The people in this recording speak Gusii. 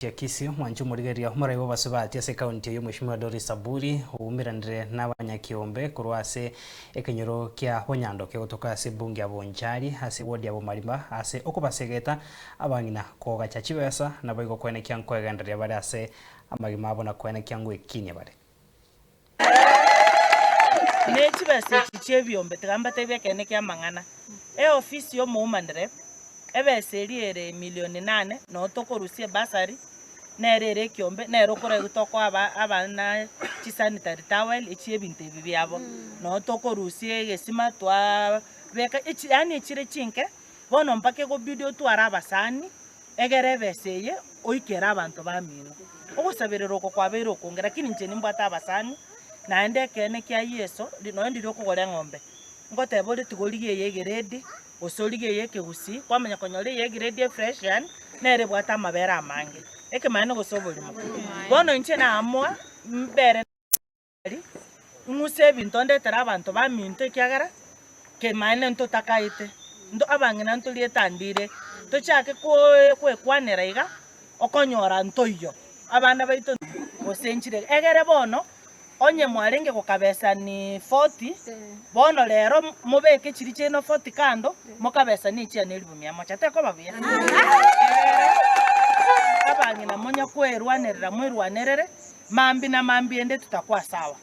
Ya Kisii, omwanchi omorigereria omorai bw'abasubati ase ekaunti eyio Mweshimiwa Doris Saburi oumeranire nabanyakiombe korwa ase ekenyoro kia Bonyando kegotoka ase ebunge ya Bonchari ase eward ya Bomarimba ase okobasegeta abang'ina kogacha chibesa naboigo koenekia nkoegendereria bare ase amagima abo na koenekia ngwekinia bare. Ne chibesa echi chi'ebiombe tiga mbatebie ekeene ki'amang'ana. Eofisi y'omowoman rep, ebesa eria ere emilioni nane, noo tokorusia ebursary, nere ere ekiombe, nere okoraigwa tokoa aba abana chisanitary towel echi ebinto ebi biabo. Noo tokorusia egesima twabeka echi yaani echire chinke, bono mpaka egobidi otware abasani, Egere ebesa eye oikere abanto bamino. Ogosaberera oko kwabeire okonge, lakini inche nimbwate abasani, naende ekeene kia Yeso, nonya ndiria okogora eng'ombe, ngoteba ore tiga origie eye egrade, gose origie eye ekegusii, kwamanya konyora eye egrade efreshian, nere ebwate amabere amange. Ekemanyererio gose oborimo. Bono inche naamua mbere. Ing'use ebinto ndetere abanto baminto ekiagera kemaene ntotakaete, nto abang'ina ntoriete andire, tochake koe koekwanera iga, okonyora ntoiyo, abana baito gose nchire egere bono, onye mwarenge gokabesani forty, bono rero mobeke chiria chiaino forty kando, mokabesanie echiane elifu mia moja, tekoba buya? Egere abang'ina monya koerwanerera mwerwanerere. Mambia na mambia ende tutakoa sawa.